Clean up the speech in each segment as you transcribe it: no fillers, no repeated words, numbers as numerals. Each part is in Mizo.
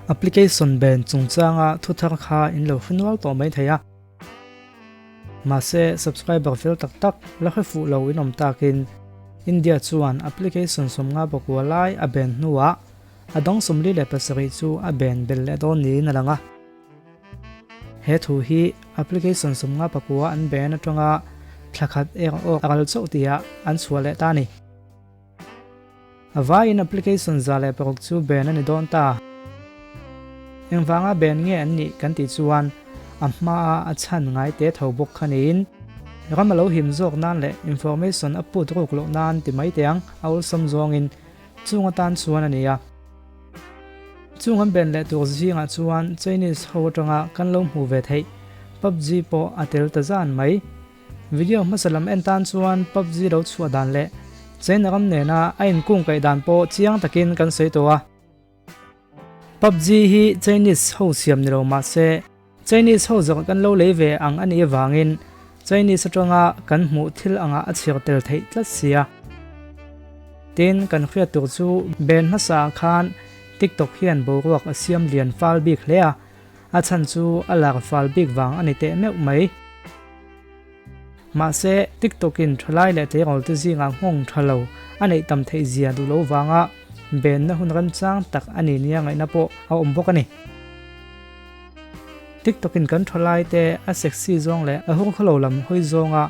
Application ban chungchanga thu thar kha in lo hre nual tawh mai thei a. Mahse, subscriber fel tak tak la hre fuh lo in awm takin India chuan application 59 lai a ban hnuah a dang 47 chu a ban belh leh dawn niin a lang a. He thu hi application 59 an ban atanga thla khat eng awk a kal chauh tihah an chhuah leh ta a ni. A vaiin application 106 chu ban a ni dawn ta. Engvanga ban nge an nih kan tih chuan a hmaa a chhan ngai te tho bawk kha niin ram a lo him zawk nan leh information a put ruk loh nan ti mai teh ang a awlsam zawngin chung atan chuan a ni a. Chung an ban leh tur zingah chuan Chinese ho atanga kan lo hmuh ve theih PUBG pawh a tel ta zan mai. Video hmasa lam en tan chuan PUBG lo chhuah dan leh China ram nena a inkung kaih dan pawh chiang takin kan sawi tawh a. PUBG hi Chinese ho siam ni lo mah se Chinese ho zawk kan lo lei ve ang a nih avangin Chinese atanga kan hmuh thil angah a chhiar tel theih tlat sia. Tin, kan hriat tur chu ben hmasa ah khan TikTok hian boruak a siam lian fal bik hle a, A chhan chu a lar fal bik vang a ni teh meuh mai. Mahse, TikTok-in thalai leh tleirawl te zingah nghawng tha lo a neih tam theih zia duh lo vanga benna hun remchang tak a ni nia ngaihna pawh a awm bawk a ni. TikTok-in kan thalai te a sexy zawng leh a hur khawlo lam hawi zawnga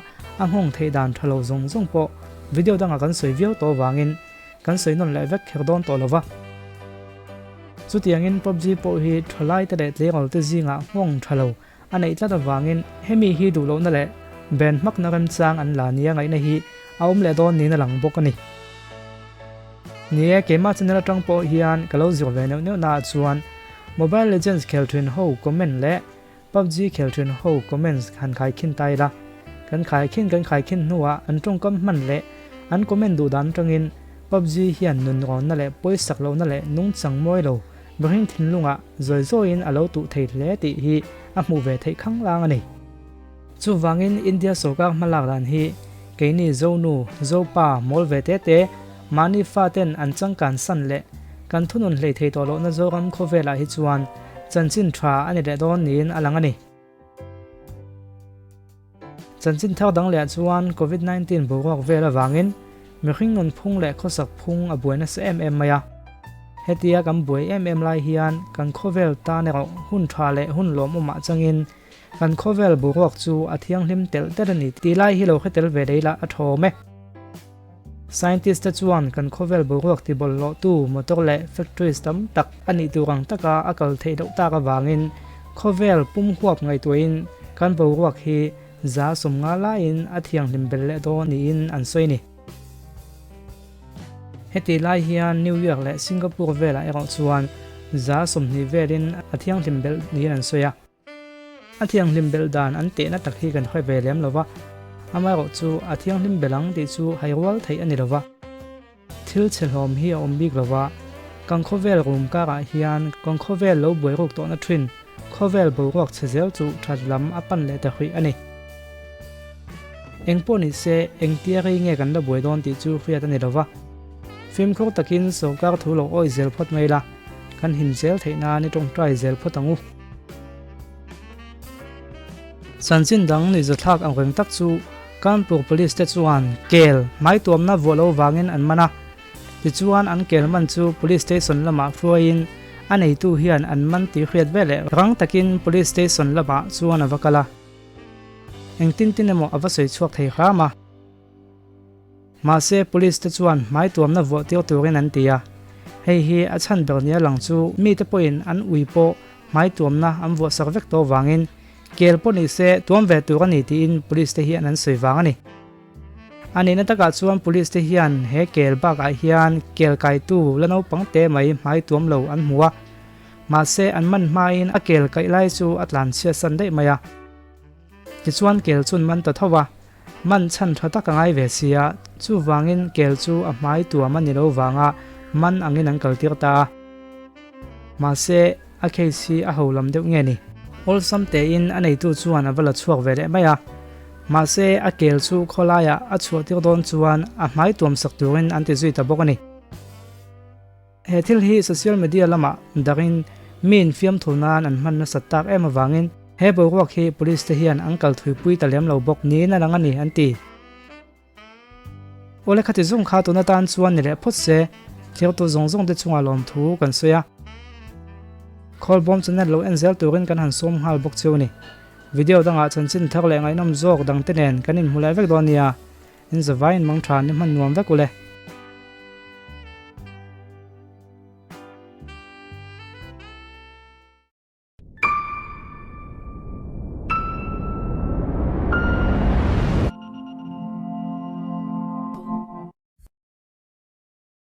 a nghawng theih dan tha lo zawng zawng pawh video dangah kan sawi viau tawh vangin Kan sawi nawn leh vek kher dawn tawh lo va. Chutiangin PUBG pawh hi thalaite leh tleirawl-te zingah nghawng tha lo a neih tlat avangin hemi hi duh lohna leh ben hmakna remchang an la nia ngaihna hi a awm leh dawn niin a lang bawk a ni. Ni e, keimah channel atang pawh hian ka lo zir ve neuh neuh naah chuan Mobile Legends khel thin ho comment leh PUBG khel thin ho comments han khaikhin ta ila, kan khaikhin kan khaikhin hnuah an tawngkam hman leh an comment duh dan atangin PUBG hian nunrawnna leh pawisak lohna leh nungchang mawi lo mihring thinlungah zawi zawiin a lo tuh thei hle tih hi a hmuh ve theih khanglang a ni. Chuvangin India sorkar hmalak dan hi keini Zonu, Zopa, mawl ve te te, mahni faten an changkan san leh kan thunun hlei thei tawh lohna Zoram khawvelah hi chuan chanchin tha a ni leh dawn niin a lang a ni. Chanchin thar dang leh chuan Covid 19 boruak vel avangin mihring nun phung leh khawsak phung a buai nasa em em mai a. Hetia kan buai em em lai hian kan khawvel tan erawh hun tha leh hun lawmawmah changin Kan khawvel boruak chu a thianghlim telh telh a ni tih lai hi lo hre tel ve lei la a tha awm e. Scientist te chuan kan khawvel boruak ti bawlhhlawhtu motor leh factories tam tak a nih tur ang taka a kal theih loh tak avangin khawvel pum huap ngaihtuahin kan boruak hi 50% laiin a thianghlim belh leh dawn niin an sawi a ni. Heti lai hian New York leh Singapore velah erawh chuan 20% velin a thianghlim belh niin an sawi a. A thianghlim belh dan an tehna tak hi kan hre ve lem lo va, amaherawh chu a thianghlim belh ang tih chu hai rual theih a ni lo va. Thil chhe hlawm hi a awm bik lo va, kan khawvel rum karah hian kan khawvel lo buai ruk tawhna thin khawvel boruak chhe zel chu that lam a pan leh ta hrih a ni. Eng pawh ni se, engtia rei nge kan la buai dawn tih chu hriat a ni lo va. Fimkhur takin sorkar thu lo awi zel phawt mai la, kan him zel theih nan i tawngtai zel phawt ang u. Chanchin dang nuihzathlak ang reng tak chu Kanpur Police te chuan kel hmaituamna vuah lo vangin an man a, tichuan an kel man chu Police Station lamah hruaiin a neitu hian an man tih hriat veleh rang takin Police Station lamah chuan a va kal a, engtin tin emaw a va sawi chhuak thei hram a. Mahse, Police te chuan hmaituamna vuah tir turin an ti a, hei hi a chhan ber nia lang chu mite pawhin an ui pawh hmaituamna an vuah sak vek tawh vangin kel pawh ni se tuam ve tur a ni tiin Police te hian an sawi vang a ni. A nihna takah chuan Police te hian he kel bakah hian kel kaitu la naupang te mai hmaituam lo an hmu a, mahse an man hmain a kel kaih lai chu a tlanchhiat san daih mai a. Tichuan kel chun man ta tho a, man chhan tha tak a ngai ve sia, chuvangin kel chu a hmai tuam a ni lo vanga man angin an kaltir ta a. Mahse, a case hi a ho lam deuh nge ni? Awlsam tein a neitu chuan a va la chhuak ve leh mai a. Mahse, a kel chu khawlaiah a chhuah tir dawn chuan a hmai tuam sak turin an ti zui ta bawk a ni. He thil hi social media lamah darin Mi infiamthu nan an hman nasat tak em avangin he boruak hi police te hian an kal thuipui ta lem lo bawk niin a lang a ni, an ti. Awle khati zawng kha tun atan chuan ni leh phawt se, thirtu zawng zawng te chungah lawmthu kan sawi a. Khawlbawm channel lo en zel turin kan han sawm nghal bawk cheu a ni. Video dangah chanchin thar leh ngaihnawm zawk dangte nen kan inhmu leh vek dawn nia. In zavaiin mangtha ni hman nuam vek ule.